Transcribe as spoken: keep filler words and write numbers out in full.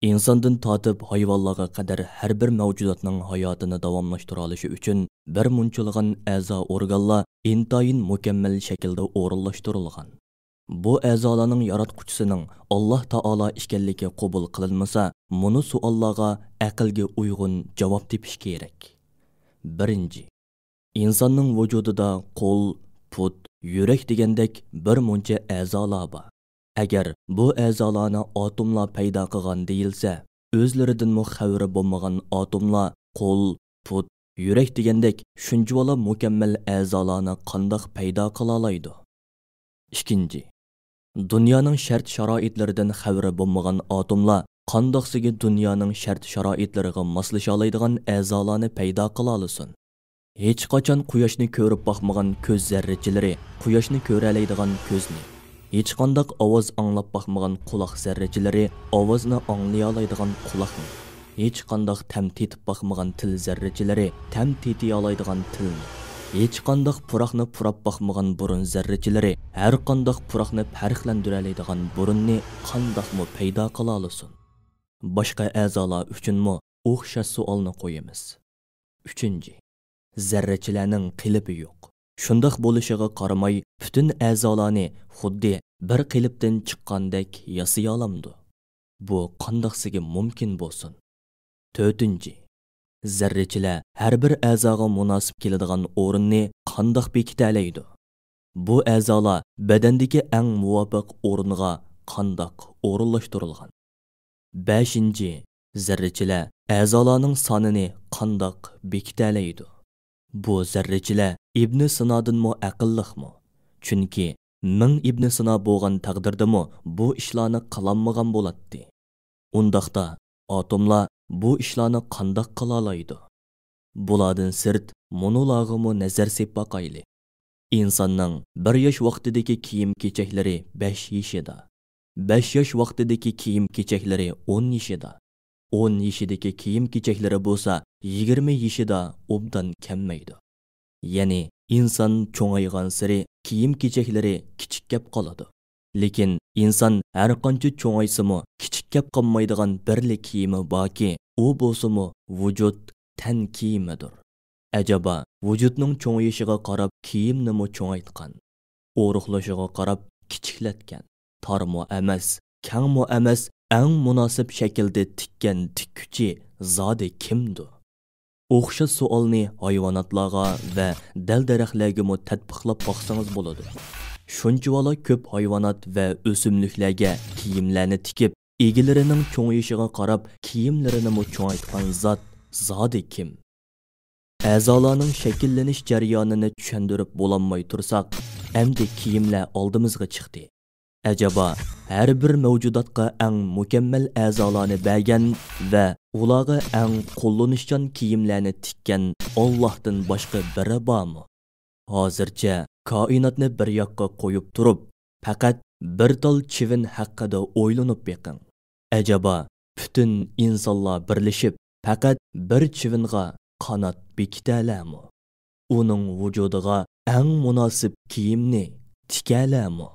ئىنساندىن تارتىپ ھايۋانلارغا قەدەر ھەر بىر مەۋجۇداتنىڭ ھاياتىنى داۋاملاشتۇرالىشى ئۈچۈن بىر مۇنچىلىغان ئەزا ئورگانلار ئىنتايىن مۇكەممەل شەكىلدە ئورۇنلاشتۇرۇلغان. بۇ ئەزالارنىڭ ياراتقۇچىسىنىڭ ئاللاھ تائالا ئىكەنلىكى قوبۇل قىلىنمىسا، مۇنۇ سوئاللارغا ئەقىلگە ئۇيغۇن جاۋاب تېپىش كېرەك. بىرىنچى، ئىنساننىڭ ۋۇجۇدىدا قول، پۇت، يۈرەك دېگەندەك بىر مۇنچە ئەزالار بار. ئەگەر بۇ ئەزالارنى ئاتوملار پەيدا قىلغان دېيىلسە، ئۆزلىرىدىنمۇ خەۋىرى بولمىغان ئاتوملار قول، پۇت، يۈرەك دېگەندەك شۇنچىۋالا مۇكەممەل ئەزالارنى قانداق پەيدا قىلالايدۇ؟ ئىككىنچى، دۇنيانىڭ شەرت-شارائىتلىرىدىن خەۋىرى بولمىغان ئاتوملار قانداقسىگە دۇنيانىڭ شەرت-شارائىتلىرىغا ماسلىشالايدىغان ئەزالارنى پەيدا قىلالىسۇن؟ ھېچقاچان قۇياشنى كۆرۈپ باقمىغان كۆز زەررىچىلىرى قۇياشنى كۆرەلەيدىغان كۆزنى، ھېچقانداق ئاۋاز ئاڭلاپ باقمىغان قۇلاق زەررىچىلىرى ئاۋازنى ئاڭلىيالايدىغان قۇلاقنى، ھېچقانداق تەم تېتىپ باقمىغان تىل زەررىچىلىرى تەم تېتىيالايدىغان تىلنى، ھېچقانداق پۇراقنى پۇراپ باقمىغان بۇرۇن زەررىچىلىرى ھەرقانداق پۇراقنى پەرقلەندۈرەلەيدىغان بۇرۇننى قانداقمۇ پەيدا قىلالىسۇن؟ باشقا ئەزالار ئۈچۈنمۇ ئوخشاش سوئالنى قويىمىز. ئۈچىنچى، زەررىچىلەرنىڭ قېلىپى يوق. شۇنداق بولۇشىغا قارىماي، پۈتۈن ئەزالارنى خۇددى بىر قېلىپتىن چىققاندەك ياسىيالامدۇ؟ بۇ قانداقسىگە مۇمكىن بولسۇن؟ تۆتىنچى، زەررىچىلەر ھەر بىر ئەزاغا مۇناسىپ كېلىدىغان ئورۇننى قانداق بېكىتەلەيدۇ؟ بۇ ئەزالار بەدەندىكى ئەڭ مۇۋاپىق ئورۇنغا قانداق ئورۇنلاشتۇرۇلغان؟ بەشىنچى، زەررىچىلەر ئەزالارنىڭ سانىنى قانداق بېكىتەلەيدۇ؟ بۇ زەررىچىلەر ئىبنى سىنادىنمۇ ئەقىللىقمۇ؟ چۈنكى مىڭ ئىبنى سىنا بولغان تەقدىردىمۇ بۇ ئىشلارنى قىلالمىغان بولاتتى. ئۇنداقتا، ئاتوملار بۇ ئىشلارنى قانداق قىلالايدۇ؟ بۇلاردىن سىرت، مۇنۇلارغىمۇ نەزەر سېلىپ باقايلى. ئىنساننىڭ بىر ياش ۋاقتىدىكى كىيىم-كېچەكلىرى بەش يېشىدا، بەش ياش ۋاقتىدىكى كىيىم-كېچەكلىرى ئون يېشىدا، ئون يېشىدىكى كىيىم-كېچەكلىرى بولسا يىگىرمە يېشىدا ئوبدان كەممەيدۇ. يەنى ئىنسان چوڭايغانسېرى كىيىم-كېچەكلىرى كىچىككەپ قالىدۇ. لېكىن ئىنسان ھەرقانچە چوڭايسىمۇ، كىچىككەپ قالمايدىغان بىرلا كىيىمى باركى، ئۇ بولسىمۇ ۋۇجۇد، تەن كىيىمىدۇر. ئەجەبا، ۋۇجۇدنىڭ چوڭىيىشىغا قاراپ كىيىمنىمۇ چوڭايتقان، ئورۇقلىشىغا قاراپ كىچىكلەتكەن، تارمۇ ئەمەس، كەڭمۇ ئەمەس، ئەڭ مۇناسىپ شەكىلدە تىككەن تىككۈچى زادى كىمدۇ؟ ئوخشاش سوئالنى ھايۋاناتلارغا ۋە دەل-دەرەخلەرگىمۇ تەتبىقلاپ باقسىڭىز بولىدۇ. شۇنچىۋالا كۆپ ھايۋانات ۋە ئۆسۈملۈكلەرگە كىيىملەرنى تىكىپ، ئىگىلىرىنىڭ چوڭىيىشىغا قاراپ كىيىملىرىنىمۇ چوڭايتقان زات زادى كىم؟ ئەزالارنىڭ شەكىللىنىش جەريانىنى چۈشەندۈرۈپ بولالماي تۇرساق، ئەمدى كىيىملەر ئالدىمىزغا چىقتى. ئەجەبا، ھەر بىر مەۋجۇداتقا ئەڭ مۇكەممەل ئەزالارنى بەرگەن ۋە ئۇلارغا ئەڭ قوللىنىشچان كىيىملەرنى تىككەن ئاللاھتىن باشقا بىرى بارمۇ؟ ھازىرچە كائىناتنى بىر ياققا قويۇپ تۇرۇپ، پەقەت بىر تال چىۋىن ھەققىدە ئويلىنىپ بېقىڭ. ئەجەبا، پۈتۈن ئىنسانلار بىرلىشىپ، پەقەت بىر چىۋىنغا قانات بېكىتەلەرمۇ؟ ئۇنىڭ ۋۇجۇدىغا ئەڭ مۇناسىپ كىيىمنى تىكەلەرمۇ؟